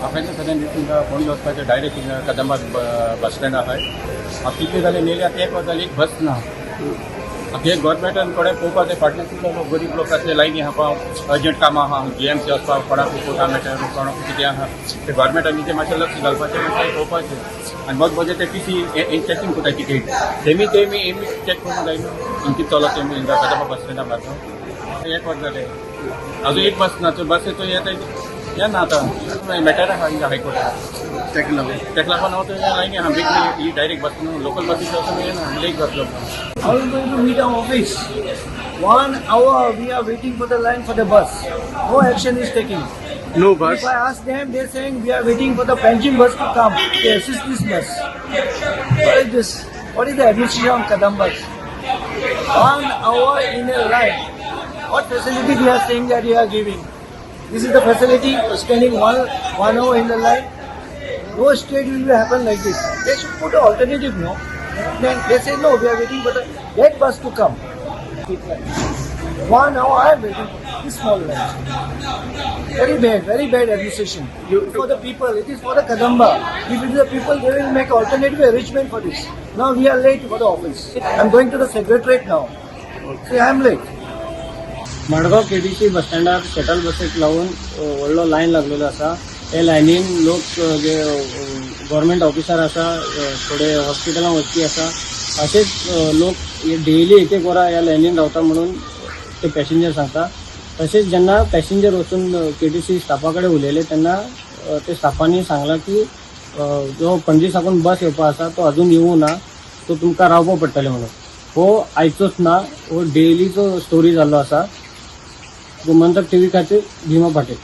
हांवें सगळ्यां हिंगा फोंड वचपाचें, डायरेक्ट हिंगा कदंबा बस स्टँड आहाय. हांव कितले जालें नेले, आतां एक वर जालें, एक बस ना. आतां हे गोवोरमेंटान थोडें पळोवपाचें. फाटल्यान कितलो लोक, गरीब लोक आसले, लायनी आहा, अर्जंट कामां आहा, जीएमसी वचपाक, कोणाक कोर्टा मेळटा, कोणाक कितें आहा, ते गोवोरमेंटान तें मातशें लक्ष घालपाचें, मातशें पळोवपाचें. आनी मद मदीं ते टीसी चॅकींग करता टिकेट, तेमी तेमी एमी चॅक करूंक जाय न्हू. कितें चलता तेमी हिंगा कदंबा बस स्टँडा मारता. एक वर जालें, अजून एक बस ना. तो बस तो येता येना. आतां मॅटर आहा हिंगा हायकोर्टात. ताका लागून ताका लागून हांव थंय लायनी आहा. बेगीन ही डायरेक्ट बस न्हू, लोकल बसीस वचून येना, एक बस लोक. How are you going to meet our office? One hour we are waiting for the line for the bus. No action is taken. No bus. If I ask them, they're saying we are waiting for the Panjim bus to come to assist this bus. What is this? What is the administration on Kadambas? One hour in a line. What facility we are saying that you are giving? This is the facility, standing one hour in the line. No state will be happen like this. They should put an alternative, no? Then they say no, we are waiting for the that bus to come. One hour I am waiting for this small line. Very bad administration. For the people, it is for the Kadamba. If it is the people, they will make alternative arrangement for this. Now we are late for the office. I am going to the secretariat now. See, I am late. Madgaon KTC bus स्टँडार shuttle बसीक लागून व्हडलो line लागलेलो आसा. हे लायनीन लोक जे government officer आसा, थोडे हॉस्पिटलां वचपी आसा, अशेच लोक डेली एक एक वरां ह्या लायनीन रावता म्हणून ते पॅसेंजर सांगता. तशेंच जेन्ना पॅसेंजर वचून केटीसी स्टाफा कडेन उलयले तेन्ना ते स्टाफांनी सांगलां की जो पणजी साकून बस येवपा आसा तो अजून येवूं ना, सो तुमकां रावपा पडटलें म्हणून. हो आयचोच ना, हो डेलीचो स्टोरी जाल्लो आसा. गोमंतक टीव्ही खातीर भीमा पाटील.